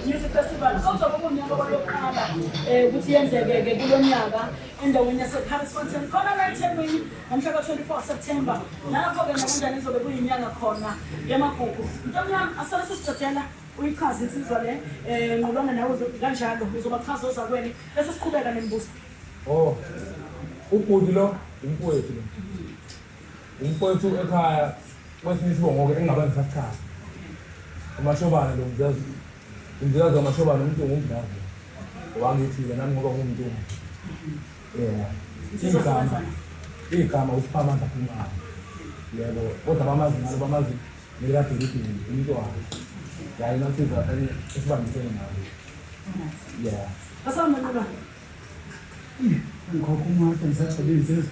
Music Festival okuzobe kuwunyaka wayokuqala ukuthi yenzeke-ke kulo nyaka endaweni yase-Paris Fontaine khona la eThekwini ngomhla ka-24 September, lapho-ke nakanjani izobe kuyinyanga khona yamagugu. Ntomnyama, asale sesijojela uyichaze insizwa le Nqulwana, nawe kanjalo uzobachaza ozakwenu bese siqhubeka nemibuzo. Oh, ubhuti lo umfowethu lo. Umfowethu ekhaya kwesinye isibongo-ke engingabe ngisasichaza. Umashobane lo mzazi. Umzazi wamashobane umuntu ongumzazi. Wangithi-ke nami ngoba ngumntu. Yeah. Igama igama uSiphamandla Khumalo. Yebo, kodwa bamazi ngalo bamazi ngelikadilidili umntwana. Yayi nasiza esibambisene nayo. Yeah. Asambe Nqulwana. Ngikhokha umwatha ngisagcobe insizwa.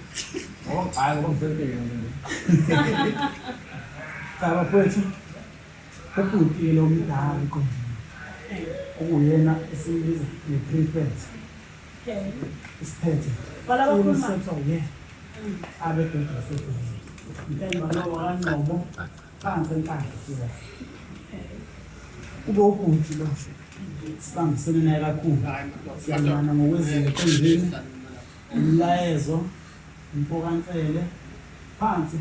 Oh, hayi ngoba ngisempilweni nje. Cha bafowethu, ubhuti lo mdala eqenjini okuyena esimbiza nge-prefect. Isiphethe. Bala bakhuluma. Umsetho ye. Abe bhebhe sethu. Ntemba lo wakangqobo phansi enkandla. Kube ubhuti lo. Sibambisene naye kakhulu. Siyangana ngokwezinga eqenjini. Umlayezo umfokansele phansi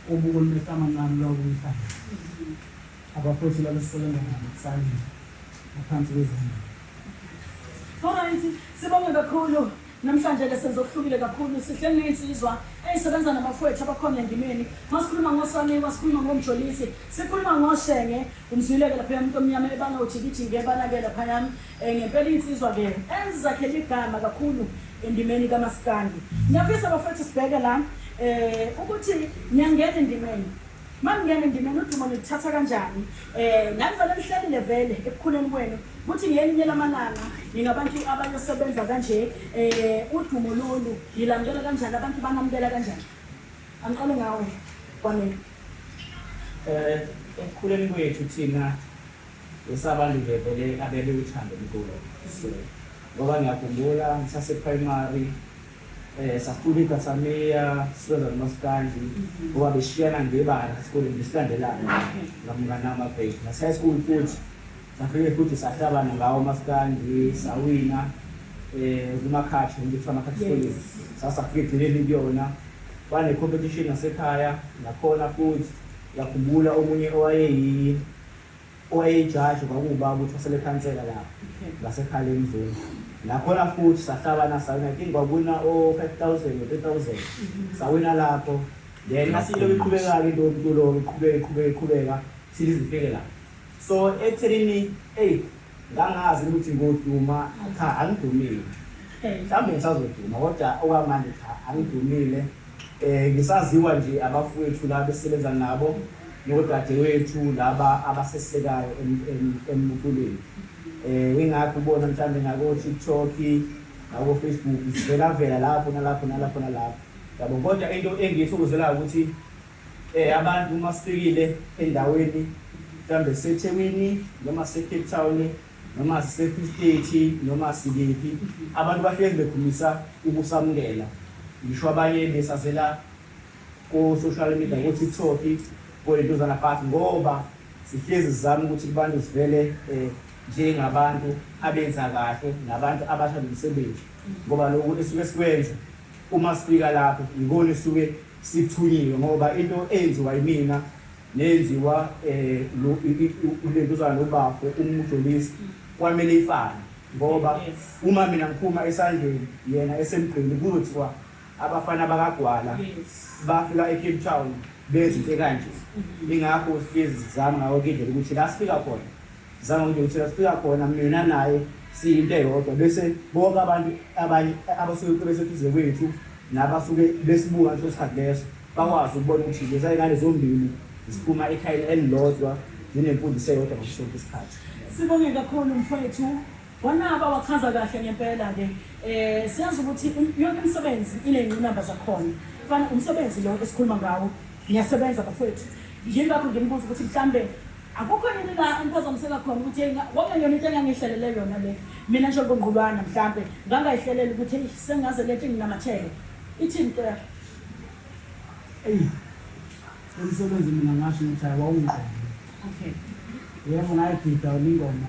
ubuko limehlo amancane lowo umhlaba. Abafowethu laba esisebenza nabo kusalile ngaphansi kwezandla. Alright, sibonge kakhulu. Namhlanje ke senze okuhlukile kakhulu, sihleli nezinsizwa ezisebenza nabafowethu abakhona endimeni. Masikhuluma ngoSanikwa, sikhuluma ngoMjolisi, sikhuluma ngoShenge, umzwile-ke laphaya umuntu omnyama ebanga ujikijiki ebala-ke laphaya. Ngempela iy'nsizwa-ke ezizakhele igama kakhulu endimeni kamaskandi. Ngiyafisa bafowethu sibheke la ukuthi niyangena endimeni. Maningena endimeni udumo niluthatha kanjani? Nani vele nihlelile vele ekukhuleni kwenu ukuthi ngelinye lamalanga ningabantu abayosebenza kanje, udumo lolu nilamukela kanjani, abantu banamukela kanjani? Angiqale ngawe Kwanele. Ekukhuleni kwethu thina besabantu nje vele abebewuthanda umculo. So ngoba ngiyakhumbula ngisase primary sasicula igathamia siwenza nomaskandi ngoba beshiyana ngebala esikoleni besilandelana ngamagreyi. Nase-high school futhi safike futhi sahlabana ngawo umaskandi sawina kumakhathi noma kuthiwa amakhathi esikoleni. Sasafika ekugcineni kuyona kwane-competition nasekhaya nakhona futhi ngiyakhumbula omunye owayeyi owayeyijaji kwakuwubaba uthwasele khansela lapha ngasekhala emzini nakhona futhi sahlabana sawina. I think kwawina o-5,000 o-3,000 sawina lapho. Then ngasiyilokhu iqhubeka-ke into yomculo, iqhubeka iqhubeka iqhubeka thina izifike la. So ekuthenini eyi ngangazi ukuthi ngoduma, cha angidumile, mhlawumbe ngisazoduma kodwa okwamanje cha angidumile. Ngisaziwa nje abafowethu la besisebenza nabo nodadewethu laba abasesekayo emculweni. Ingakho ubona mhlawumbe nako-TikTok nako-Facebook zivelavela lapho nalapho nalapho nalapho yabo. Kodwa into engiyithokozelayo ukuthi abantu uma sifikile endaweni mhlawumbe siseThekwini noma siseCape Town noma sise-Free State noma sikephi, abantu bahlezi bekhulumisa ukusamukela, ngisho abanye besazela ko-social media, ko-TikTok, kolentuzana, but ngoba sihlezi sizama ukuthi kubantu sivele njengabantu abenza kahle nabantu abathanda umsebenzi, ngoba lokhu esuke sikwenza uma sifika lapho yikona esuke sikuthunyiwe, ngoba into eyenziwa yimina nenziwa ulentuzana nobafo umjolisi kwamele ifane, ngoba uma mina ngiphuma esandleni yena esemgqini kuzothiwa abafana bakagwala bafika eCape Town benza into ekanje. Ingakho sihlezi sizama ngayo yonke indlela ukuthi la sifika khona, sizama nje ukuthi la sifika khona mina naye siyinto eyodwa, bese bonke abantu abanye abasuke beseduze kwethu nabasuke besibuka ngaleso sikhathi leso bakwazi ukubona ukuthi lezi ngane zombili ziphuma ekhayeni elilodwa zinemfundiso eyodwa ngaso sonke isikhathi. Sibonge kakhulu mfowethu. Wanaba wachaza kahle ngempela ke. Siyazi ukuthi yonke imisebenzi iney'ngqinamba zakhona. Fana umsebenzi lo esikhuluma ngawo, ngiyasebenza bafowethu. Yingakho ngimbuza ukuthi mhlambe akukho yini la engiphazamiseka khona ukuthi hey kwakungeyona into engangiyihlelele yona le. Mina njengongqulwana mhlambe ngangayihlelela ukuthi hey sengaze lento inginamathele. Ithini into yakho? Eyi, lo msebenzi mina ngasho ukuthi hayi wawungiqonde. Yebo ngayigida yona ingoma.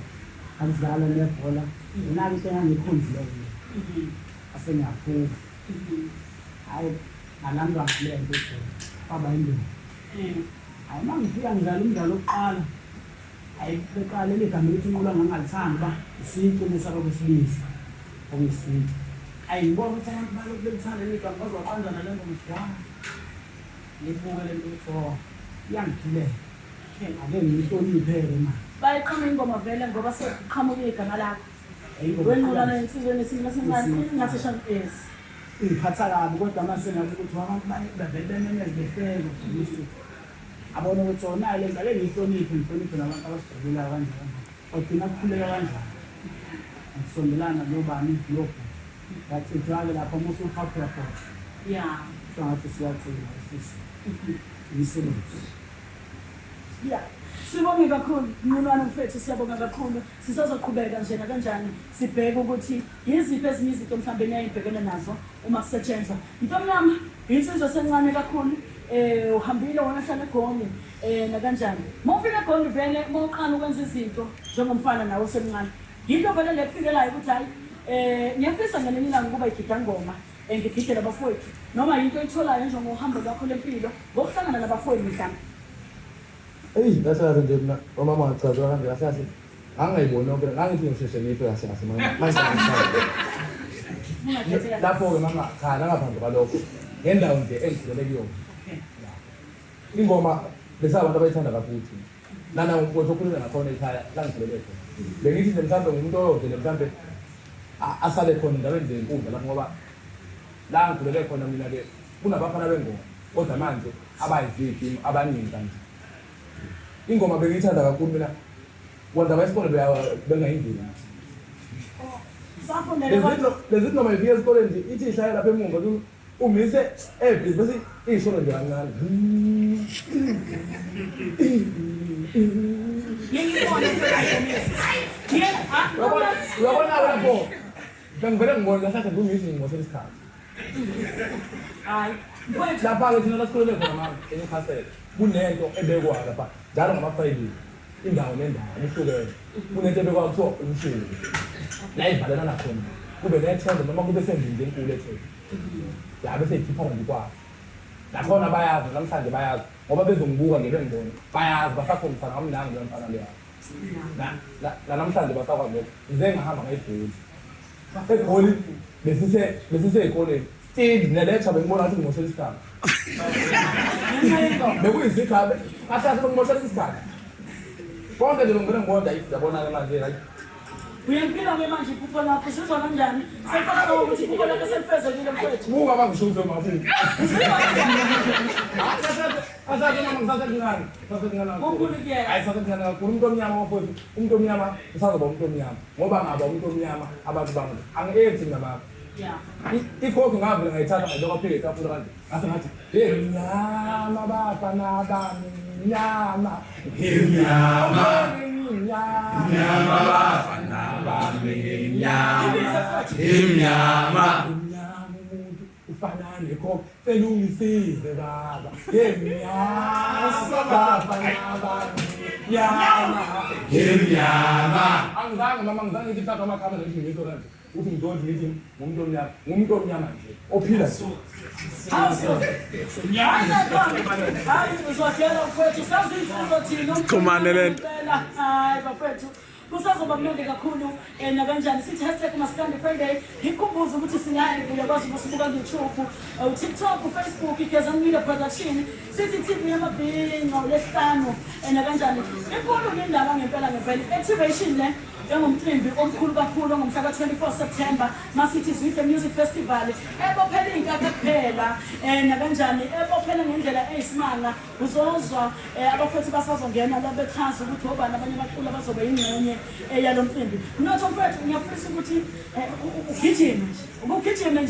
Ngakudlala nebhola. Nginake into engangikhonzile mina. Ase ngiyaphuma. Hayi ngalandwa ngale nto ebhola. Kwaba indoda. Hayi uma ngifika ngidlala umdlalo wokuqala. Hayi beqala leli gama elithi unqula ngangalithandi uba isici nesabakwesilisa. Okuyisici. Hayi ngibona ukuthi abantu balokhu belithanda leli gama bazoqanjwa nale ngoma ukuthi wa. Ngibuke le nto ukuthi oh iyangiphilela. Ake ngiyihloniphe-ke manje. Bayiqoma ingoma vele ngoba sekuqhamuka igama lakho. Wenqulana insizwa enesimo esincane ingathi sham is. Ingiphatha kabi kodwa mase ngabe ukuthi abantu bavele bememeze behleke ukuthi abona ukuthi oh nayi lento ake ngiyihloniphe ngihloniphe nabantu abasijabulayo kanje kanje. Wagcina kukhuleka kanjani? Ngisondelana nobani nobhuti. Ngachithwa-ke lapho uma usuphapha uyabhoda. Yeah. Sengathi usuyacima usisi. Imisebenzi. Yeah. Sibonge kakhulu Nqunwana mfethu siyabonga kakhulu sisazoqhubeka nje nakanjani sibheke ukuthi yiziphi ezinye izinto mhlawumbe eniyayibhekene nazo uma kusetshenzwa. Mntomnyama insizwa esencane kakhulu eh uhambile wayohlala eGoli eh nakanjani. Uma ufika eGoli vele uma uqala ukwenza izinto njengomfana nawe osemncane yinto vele lekufikelayo ukuthi hayi eh ngiyafisa ngelinye ilanga ukuba igidangoma engigidela abafowethu noma yinto oyitholayo njengohambo lwakho lempilo ngokuhlangana nabafowenu mhlawumbe. Eyi kahle kahle nje mina umama wachaza kanje kahle kahle ngangayiboni yonke ngangithi ngisheshe ngife kahle kahle manje lapho-ke mama cha nangaphandle kwalokho ngendawo nje engidlulele kuyona ingoma besabantu abayithanda kakhulu thina nana umfowethu okhulele ngakhona ekhaya la ngidlulele khona bengithi nje mhlawumbe ngumuntu oyovele mhlawumbe asale khona endaweni nje yenkundla lapho ngoba la ngikhulele khona mina-ke kunabafana bengoma kodwa manje abayizitimu abaningi kanje ingoma bengiyithanda kakhulu mina kwandaba yesikole bengayingeni lezi ngoma ifika esikoleni nje ithi ishaya lapha emuva umise ebhizi bese isholo nje kancane. Uyabona lapho bengivele ngibona kahle kahle ngumisi ngimosela isikhathi. Hayi. Lapha-ke thina la sikhulele khona mama eNewcastle kunento ebekwayo lapha njalo ngama-Friday indawo nendawo kuhlukene kunento ebekwayo kuthiwa umshuku la ivalelana khona kube nethende noma kube sendlini enkulu ethende ya bese ikhiphana nje kwazi nakhona bayazi namhlanje bayazi ngoba bezongibuka nje bengibona bayazi basakhombisana kamnandi leyo mfana leyo nanamhlanje basakwazi lokho ngize ngahamba ngayibholi egoli besise besisey'koleni still nelecture bengibona ngathi ngimoshela isikhathi bekuyisikhathi kahle kahle bengimoshela isikhathi konke nje bengivele ngibonda yabona-ke manje like Uyempila-ke manje iphupho lakho uzizwa kanjani? Sekufana nokuthi iphupho lakho selifezekile mfowethu. Buka bangisho ukuthi mabuka. Kahle mama ngisasemncane. Ngisasemncane kakhulu. Kukhulu kuyena. Hayi ngisasemncane kakhulu. Umuntu omnyama bafowethu, umuntu omnyama usazoba umuntu omnyama. Ngoba ngaba umuntu omnyama abantu bangu. Angi-ethi mina baba. Yeah. Ikhokhi ngavele ngayithatha ngayibeka phezu kwetafula kanje. Ngase ngathi, hey mnyama bafana bami, mnyama. Ngimnyama. Mnyama. Mnyama bafana bami ngimnyama. Ngimnyama. Mnyama umuntu ufana nekhokhi. Cela ungisize baba. Hey mnyama bafana bami, mnyama. Ngimnyama. Angizange mama ngizange ngithi thatha amakhamera ngithi ngisho kanje. Uthi ngizodla ngithi ngumuntu omnyama, ngumuntu omnyama nje ophila nje. Hayi uzwakela mfowethu sazinsizwa thina. Sixhumane lento. Hayi bafethu. Kusazoba mnandi kakhulu eh nakanjani sithi hashtag Maskandi Friday ngikukhumbuza ukuthi sinayo uyakwazi ukusibuka ku-YouTube, TikTok, Facebook, Igeza Media Production sithi TV yamabhinca ulesihlanu eh nakanjani inkulu ke indaba ngempela ngempela activation le njengomcimbi omkhulu kakhulu ongomhla ka-24 September masithi Zwide Music Festival ebophela iy'nkakha kuphela um nakanjani ebophela ngendlela eyisimanga uzozwa um abafowethu basazongena la bechaza ukuthi obani abanye abaculi abazobe yingxenye yalo mcimbi. Mnotho mfowethu ngiyafisa ukuthi ugijime nje ukugijime nje.